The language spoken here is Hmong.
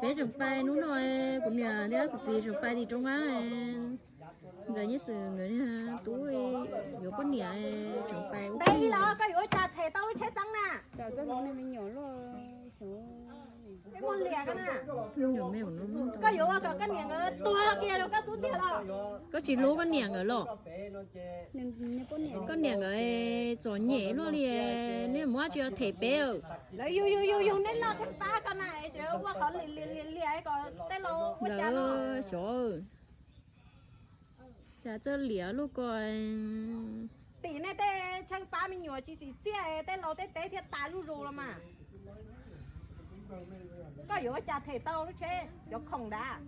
Peb tseem pais hnub no, kuv niam thiab kuv txiv tseem pais tim roob qab. Ntxawm Nyiaj Xwm nkawd tub yuav poj niam, tseem pais ua poj niam. Koj yuav ua cas them tau lub tsheb xeeb na? Koj yuav ua kom koj niam nkawd tuag kiag rau koj xub ntiag los? Koj tsis hlub koj niam nkawd los? Koj niam nkawd txom nyem luaj li, nej muab dab tsi them peb? Lawv yug yug yug yug neb loj tsheej pab koj na, es ua qhov liam liam liam kom tej laus ua cas no. Xyov, cas txawj liam luaj ko. Tim nej tej tsheej pab me nyuam tsis xim txiaj, tej laus tej teb thiaj tas zuj zus los mas. Koj yuav ua cas them tau lub tsheb cov khoom nrad?